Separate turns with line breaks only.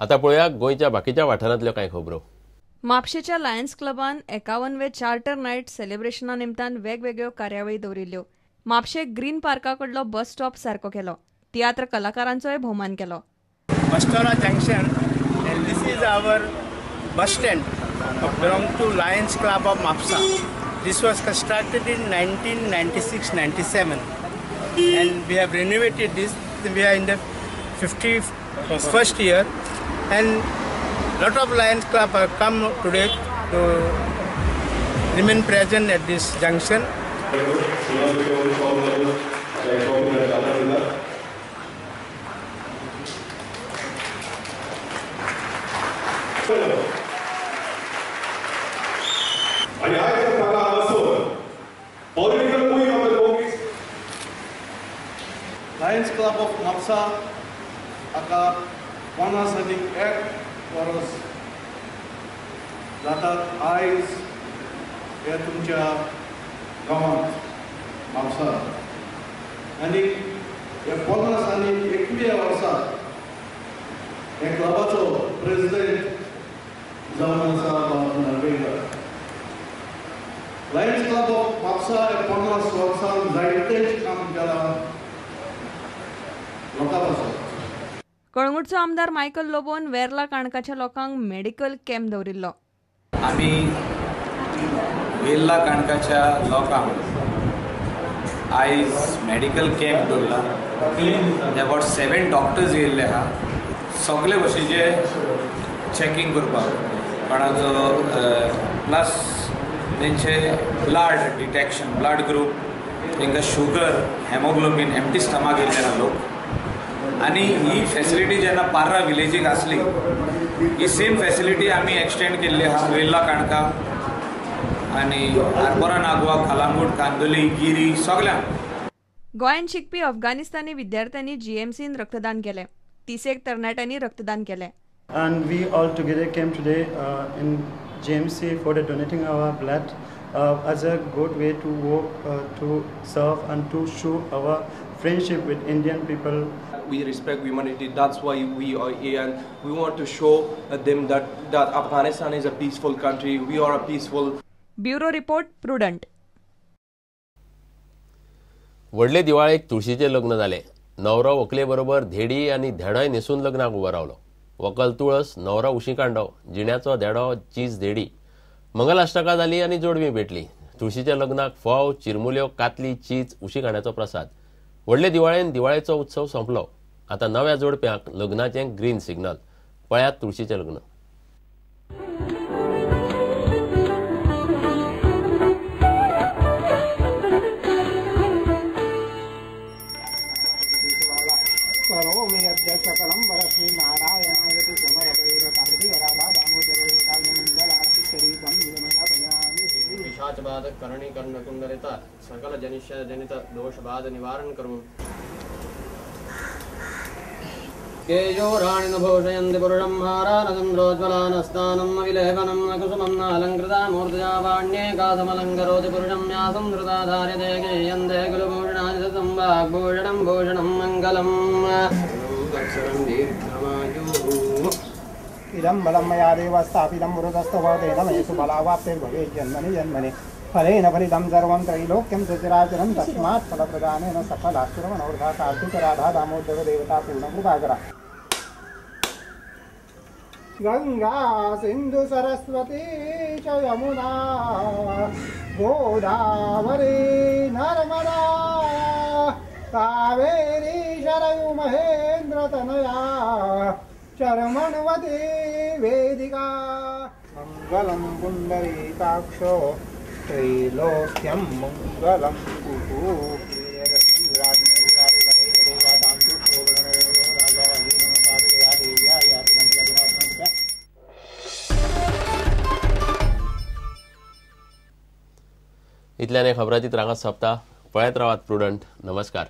आतां पळोवया गोंयच्या बाकीच्या वाठारांतल्यो कांय खबरो.
म्हापशेच्या लायन्स क्लबान 51वे चार्टर नायट सेलिब्रेशना निमतान वेगवेगळ्यो कार्यावळी दवरिल्ल्यो. म्हापशे ग्रीन पार्का कडलो बस स्टॉप सारको केलो. तियात्र कलाकारांचोय भोवमान केलो.
Bastora junction and this is our bus stand belong to Lions Club of Mapusa. This was constructed in 1996-97 and we have renovated this. We are in the 51st year and lot of Lions Club have come today to remain present at this junction.
Lions Club of Mapusa हाका 51 वर्स जातात. आयज हे तुमच्या गांवांत म्हापसा आनी ह्या 51व्या वर्सा ह्या क्लबाचो प्रेसिडेंट जावन आसा Bab Narvekar. Lions club of Mapusa ह्या 50 वर्सांत जायतेच काम केलां लोकां पासून.
कळंगूटचो आमदार मायकल लोबोन वेर्ला काणकाच्या लोकांक मेडिकल कॅम्प दवरिल्लो.
आमी वेर्ला काणकाच्या लोकांक आयज मेडिकल कॅम्प दवरला. अबावट 7 डॉक्टर्स येयल्ले आहा सगळे भशेचे चॅकींग करपाक, कोणाचो प्लस तेंचे ब्लड डिटेक्शन, ब्लड ग्रूप, तांकां शुगर, हेमोग्लोबीन, एम्प्टी स्टमाक येयल्ले आहा लोक. आनी ही फॅसिलिटी जेन्ना पार्रा विलेजीक आसली ही सेम फॅसिलिटी आमी एक्सटेंड केल्ली आहा वेर्ला काणका आनी आरपोरा, नागवा, कलांगूट, कांदोली, गिरी सगळ्यांक.
गोंयांत शिकपी अफगाणिस्तानी विद्यार्थ्यांनी जीएमसीन रक्तदान केलें. 30 तरणाट्यांनी रक्तदान केलें.
And we all together came today in GMC for the donating our blood as a good way to work, to serve and to show our friendship with Indian people.
We respect humanity, that's why we are here, and we want to show them that Afghanistan is a peaceful country. We are a peaceful.
Bureau report, Prudent.
व्हडले दिवाळेक तुळशीचें लग्न जालें. न्हवरो व्हंकले बरोबर धेडी आनी धेडोय न्हेसून लग्नाक उबो रावलो. व्हंकल तुळस, न्हवरो उशीकांडो, जिण्याचो धेडो चीज धेडी. मंगलाष्टका जाली आनी जोडवी भेटली. तुळशीच्या लग्नाक फोव, चिरमुल्यो, कातली, चीज, उशीकांड्याचो प्रसाद. व्हडले दिवाळेन दिवाळेचो उत्सव सोंपलो. आतां नव्या जोडप्यांक लग्नाचें ग्रीन सिग्नल. पळयात तुळशीचें लग्न.
सकल जनित दोषबाध निवारण करो. केयोराणि न भूषयन्ति पुरुषं हारानचन्द्रोज्ज्वलानस्तानं न विलेपनं न कुसुमं न अलङ्कृता मूर्तया वाण्येकासमलङ्करोति पुरुषं यासं धृता धार्यते गेयन्ते कुलभूषणानि सततं वाग्भूषणं भूषणं मङ्गलम्. दीर्घमायुः
इदं बलं मया देव स्थापितं मृतस्तव तेन मे सुफलावाप्तिर्भवेत् जन्मनि जन्मनि फलेन फलितं सर्वं त्रैलोक्यं सचराचरं तस्मात् फलप्रदानेन सफलासुरमनोरथा कार्तिकराधा दामोदर देवता पूर्णकृपाकरा. गंगा सिंधु सरस्वती च यमुना गोदावरी नर्मदा कावेरी शरयु महेंद्र तनया चर्मण्वती वेदिका. मंगलं पुंडरीकाक्षो त्रैलोक्यं मंगलं कुरु.
इतल्यान खबराची रांगात सोंपता. पळयत रावात प्रुडंट. नमस्कार.